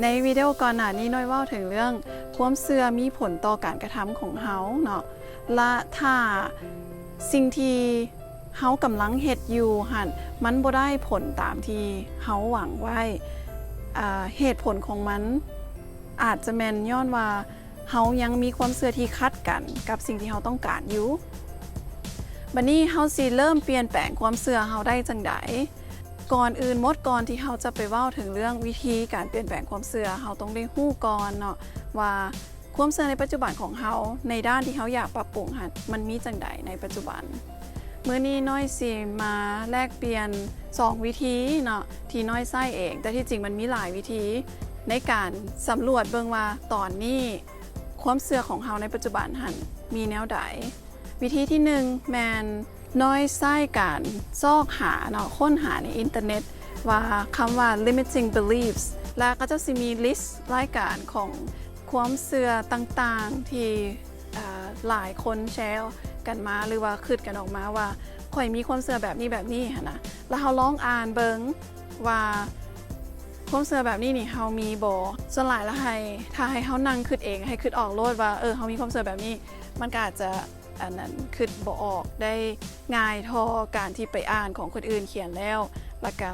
ໃນວິດີໂອກ່ອນໜ້ານີ້ ນ້ອຍເວົ້າເຖິງເລື່ອງຄວາມເຊື່ອມີຜົນຕໍ່ການກະທຳຂອງເຮົາເນາະ ແລະ ຖ້າສິ່ງທີ່ເຮົາກຳລັງເຮັດຢູ່ຫັ້ນ ມັນບໍ່ໄດ້ຜົນຕາມທີ່ເຮົາຫວັງໄວ້, ເຫດຜົນຂອງມັນອາດຈະແມ່ນຍ້ອນວ່າເຮົາຍັງມີຄວາມເຊື່ອທີ່ຂັດກັນກັບສິ່ງທີ່ເຮົາຕ້ອງການຢູ່. ບັດນີ້ເຮົາຊິເລີ່ມປ່ຽນແປງຄວາມເຊື່ອເຮົາໄດ້ຈັ່ງໃດ? ກ່ອນອື່ນໝົດ ກ່ອນທີ່ເຮົາຈະໄປເວົ້າເຖິງເລື່ອງວິທີການປ່ຽນແປງຄວາມເຊື່ອ, ເຮົາຕ້ອງໄດ້ຮູ້ກ່ອນເນາະວ່າ ຄວາມເຊື່ອໃນປັດຈຸບັນຂອງເຮົາ ໃນດ້ານທີ່ເຮົາຢາກປັບປຸງຫັ້ນ ມັນມີຈັ່ງໃດໃນປັດຈຸບັນ. ມື້ນີ້ນ້ອຍຊິມາແລກປ່ຽນສອງວິທີເນາະ ທີ່ນ້ອຍໃຊ້ເອງ, ແຕ່ທີ່ຈິງມັນມີຫຼາຍວິທີໃນການສຳຫຼວດເບິ່ງວ່າ ຕອນນີ້ຄວາມເຊື່ອຂອງເຮົາໃນປັດຈຸບັນຫັ້ນມີແນວໃດ. ວິທີທີໜຶ່ງແມ່ນ ນ້ອຍໃຊ້ການຊອກຫາເນາະ, ຄົ້ນຫາໃນອິນເຕີເນັດວ່າຄຳວ່າ limiting beliefs ແລະ ເຂົາເຈົ້າຊິມີລິສລາຍການຂອງຄວາມເຊື່ອຕ່າງໆ ທີ່ ເອີ ຫຼາຍຄົນແຊກັນມາ ຫຼືວ່າຄິດກັນອອກມາວ່າ ຂ້ອຍມີຄວາມເຊື່ອແບບນີ້ແບບນີ້ຫັ້ນນະ, ແລ້ວເຮົາລອງອ່ານເບິ່ງວ່າ ຄວາມເຊື່ອແບບນີ້ນີ້ເຮົາມີບໍ່? ສ່ວນຫຼາຍແລ້ວໃຫ້ ຖ້າໃຫ້ເຮົານັ່ງຄິດເອງ ໃຫ້ຄິດອອກໂລດວ່າ ເອີ ເຮົາມີຄວາມເຊື່ອແບບນີ້ ມັນກໍອາດຈະ ອັນນັ້ນ ຄິດບໍ່ອອກໄດ້ງ່າຍເທົ່າການທີ່ໄປອ່ານຂອງຄົນອື່ນຂຽນແລ້ວ ແລ້ວກະ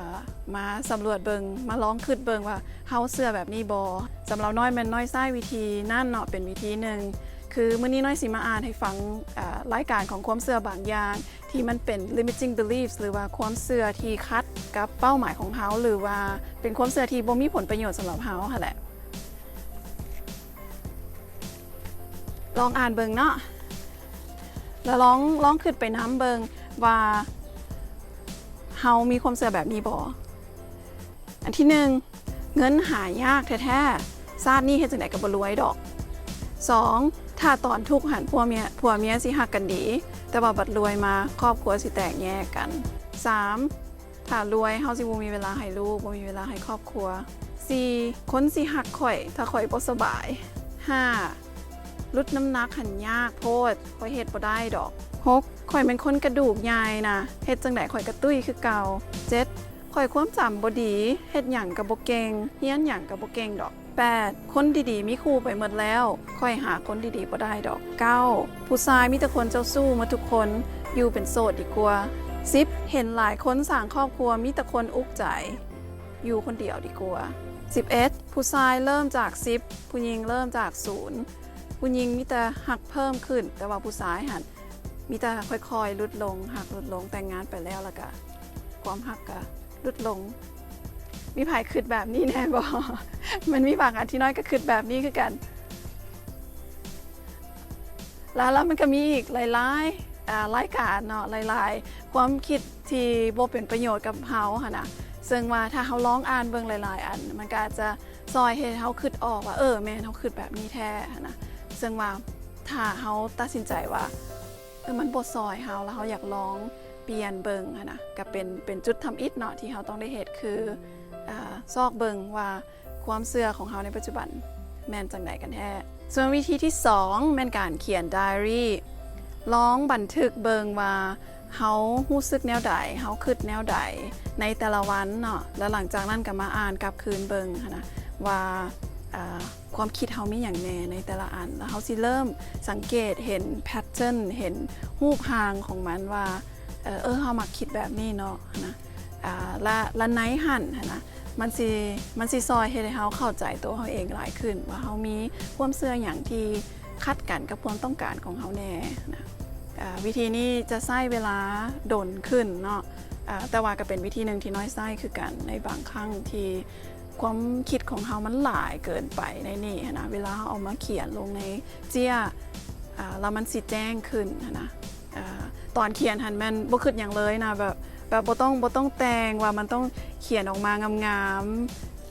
ມາສຳຫຼວດເບິ່ງ ມາລອງຄິດເບິ່ງວ່າເຮົາເຊື່ອແບບນີ້ບໍ່. ສຳລັບນ້ອຍແມ່ນນ້ອຍໃຊ້ວິທີນັ້ນເນາະ ເປັນວິທີໜຶ່ງ. ຄືມື້ນີ້ນ້ອຍຊິມາອ່ານໃຫ້ຟັງ ອາ ລາຍການຂອງຄວາມເຊື່ອບາງຢ່າງ ທີ່ມັນເປັນ limiting beliefs ຫຼືວ່າຄວາມເຊື່ອທີ່ຂັດກັບເປົ້າໝາຍຂອງເຮົາ ຫຼືວ່າເປັນຄວາມເຊື່ອທີ່ບໍ່ມີຜົນປະໂຫຍດສຳລັບເຮົາຫັ້ນແຫຼະ. ລອງອ່ານເບິ່ງເນາະ ແລ້ວລອງ ລອງຄິດໄປນຳເບິ່ງວ່າ ເຮົາມີຄວາມເຊື່ອແບບນີ້ບໍ່? ອັນທີໜຶ່ງ ເງິນຫາຍາກແທ້ໆ ຊາດນີ້ເຮັດຈັ່ງໃດກໍບໍ່ລວຍດອກ. ສອງ ຖ້າຕອນທຸກຫັ້ນ ຜົວເມຍ ຜົວເມຍຊິຮັກກັນດີ ແຕ່ວ່າບັດລວຍມາ ຄອບຄົວຊິແຕກແຍກກັນ. ສາມ ຖ້າລວຍ ເຮົາຊິບໍ່ມີເວລາໃຫ້ລູກ ບໍ່ມີເວລາໃຫ້ຄອບຄົວ. ສີ່ ຄົນຊິຮັກຂ້ອຍ ຖ້າຂ້ອຍບໍ່ສະບາຍ. ຫ້າ ຫຼຸດນ້ຳໜັກຫັ້ນຍາກໂພດ ຂ້ອຍເຮັດບໍ່ໄດ້ດອກ. ຫົກ ຂ້ອຍແມ່ນຄົນກະດູກໃຫຍ່ນະ ເຮັດຈັ່ງໃດຂ້ອຍກະຕຸ້ຍຄືເກົ່າ. ເຈັດ ຂ້ອຍຄວາມຈຳບໍ່ດີ ເຮັດຫຍັງກະບໍ່ເກັ່ງ ຮຽນຫຍັງກະບໍ່ເກັ່ງດອກ. ແປດ ຄົນດີໆມີຄູ່ໄປໝົດແລ້ວ ຂ້ອຍຫາຄົນດີໆບໍ່ໄດ້ດອກ. ເກົ້າ ຜູ້ຊາຍມີແຕ່ຄົນເຈົ້າຊູ້ໝົດທຸກຄົນ ຢູ່ເປັນໂສດດີກວ່າ. ສິບ ເຫັນຫຼາຍຄົນສ້າງຄອບຄົວ ມີແຕ່ຄົນອຸກໃຈ ຢູ່ຄົນດຽວດີກວ່າ. ສິບເອັດ ຜູ້ຊາຍເລີ່ມຈາກສິບ ຜູ້ຍິງເລີ່ມຈາກສູນ ຜູ້ຍິງມີແຕ່ຮັກເພີ່ມຂຶ້ນ ແຕ່ວ່າຜູ້ຊາຍຫັ້ນ ມີແຕ່ຄ່ອຍໆຫຼຸດລົງ ຮັກຫຼຸດລົງ ແຕ່ງງານໄປແລ້ວ ແລ້ວກະຄວາມຮັກກະຫຼຸດລົງ. ມີໃຜຄິດແບບນີ້ແດ່ບໍ່? ມັນມີບາງອັນທີ່ນ້ອຍກະຄິດແບບນີ້ຄືກັນ. ແລ້ວ ແລ້ວມັນກະມີອີກຫຼາຍໆ ອາ ລາຍການເນາະ ຫຼາຍໆຄວາມຄິດທີ່ບໍ່ເປັນປະໂຫຍດກັບເຮົາຫັ້ນນະ. ເຊິ່ງວ່າຖ້າເຮົາລອງອ່ານເບິ່ງຫຼາຍໆອັນ ມັນກະອາດຈະ ຊ່ອຍເຮັດໃຫ້ເຮົາຄິດອອກວ່າ ເອີ ແມ່ນ ເຮົາຄິດແບບນີ້ແທ້ຫັ້ນນະ. ເຊິ່ງວ່າຖ້າເຮົາຕັດສິນໃຈວ່າ ເອີ ມັນບໍ່ຊ່ອຍເຮົາ ແລ້ວເຮົາຢາກລອງປ່ຽນເບິ່ງຫັ້ນນະ ກະເປັນ ເປັນຈຸດທຳອິດເນາະ ທີ່ເຮົາຕ້ອງໄດ້ເຮັດ ຄື ອາ ຊອກເບິ່ງວ່າຄວາມເຊື່ອຂອງເຮົາໃນປັດຈຸບັນແມ່ນຈັ່ງໃດກັນແທ້. ສ່ວນວິທີທີສອງ ແມ່ນການຂຽນໄດອາຣີ ລອງບັນທຶກເບິ່ງວ່າ ເຮົາຮູ້ສຶກແນວໃດ ເຮົາຄິດແນວໃດໃນແຕ່ລະວັນເນາະ ແລ້ວຫຼັງຈາກນັ້ນກະມາອ່ານກັບຄືນເບິ່ງຫັ້ນນະ ວ່າ ອາ ຄວາມຄິດເຮົາມີຫຍັງແດ່ໃນແຕ່ລະອັນ ແລ້ວເຮົາຊິເລີ່ມສັງເກດເຫັນແພັດເທີນ ເຫັນຮູບຮ່າງຂອງມັນວ່າ ເອີ ເຮົາມັກຄິດແບບນີ້ເນາະຫັ້ນນະ. ອາ ແລະ ແລະໃນຫັ້ນຫັ້ນນະ ມັນຊິ ມັນຊິຊ່ອຍເຮັດໃຫ້ເຮົາເຂົ້າໃຈໂຕເຮົາເອງຫຼາຍຂຶ້ນ ວ່າເຮົາມີຄວາມເຊື່ອຫຍັງທີ່ຂັດກັນກັບຄວາມຕ້ອງການຂອງເຮົາແດ່ນະ. ອາ ວິທີນີ້ຈະໃຊ້ເວລາດົນຂຶ້ນເນາະ ອາ ແຕ່ວ່າກະເປັນວິທີໜຶ່ງທີ່ນ້ອຍໃຊ້ຄືກັນ ໃນບາງຄັ້ງທີ່ຄວາມຄິດຂອງເຮົາມັນຫຼາຍເກີນໄປໃນນີ້ຫັ້ນນະ ເວລາເຮົາເອົາມາຂຽນລົງໃນເຈ້ຍ ອາ ແລ້ວມັນຊິແຈ້ງຂຶ້ນຫັ້ນນະ. ອາ ຕອນຂຽນຫັ້ນແມ່ນບໍ່ຄິດຫຍັງເລີຍນະ ແບບ ແບບບໍ່ຕ້ອງ ບໍ່ຕ້ອງແຕ່ງວ່າມັນຕ້ອງຂຽນອອກມາງາມ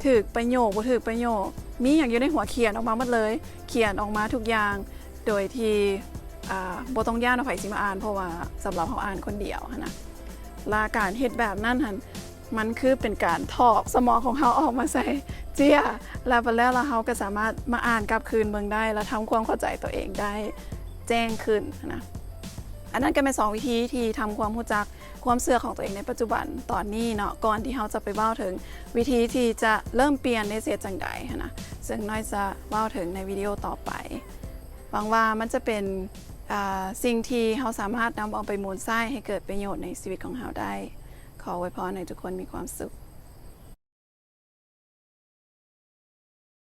ໆ ຖືກປະໂຫຍກ ບໍ່ຖືກປະໂຫຍກ ມີຫຍັງຢູ່ໃນຫົວຂຽນອອກມາໝົດເລີຍ ຂຽນອອກມາທຸກຢ່າງ ໂດຍທີ່ ອາ ບໍ່ຕ້ອງຢ້ານວ່າໃຜຊິມາອ່ານ ເພາະວ່າສຳລັບເຮົາອ່ານຄົນດຽວຫັ້ນນະ. ລະການເຮັດແບບນັ້ນຫັ້ນ ມັນຄືເປັນການຖອກສະໝອງຂອງເຮົາອອກມາໃສ່ເຈ້ຍ ແລ້ວບັດແລ້ວລະເຮົາກະສາມາດມາອ່ານກັບຄືນເບິ່ງໄດ້ ລະທຳຄວາມເຂົ້າໃຈໂຕເອງໄດ້ແຈ້ງຂຶ້ນຫັ້ນນະ. ອັນນັ້ນກໍແມ່ນສອງວິທີທີ່ທຳຄວາມຮູ້ຈັກຄວາມເຊື່ອຂອງຕົວເອງໃນປັດຈຸບັນຕອນນີ້ເນາະ ກ່ອນທີ່ເຮົາຈະໄປເວົ້າເຖິງວິທີທີ່ຈະເລີ່ມປ່ຽນ ແລະ ເຮັດຈັ່ງໃດຫັ້ນນະ ເຊິ່ງນ້ອຍຈະເວົ້າເຖິງໃນວິດີໂອຕໍ່ໄປ. ຫວັງວ່າມັນຈະເປັນ ອ່າ ສິ່ງທີ່ເຮົາສາມາດນຳເອົາໄປໝູນໃຊ້ໃຫ້ເກີດປະໂຫຍດໃນຊີວິດຂອງເຮົາໄດ້. ຂໍອວຍພອນໃຫ້ທຸກຄົນມີຄວາມສຸກ.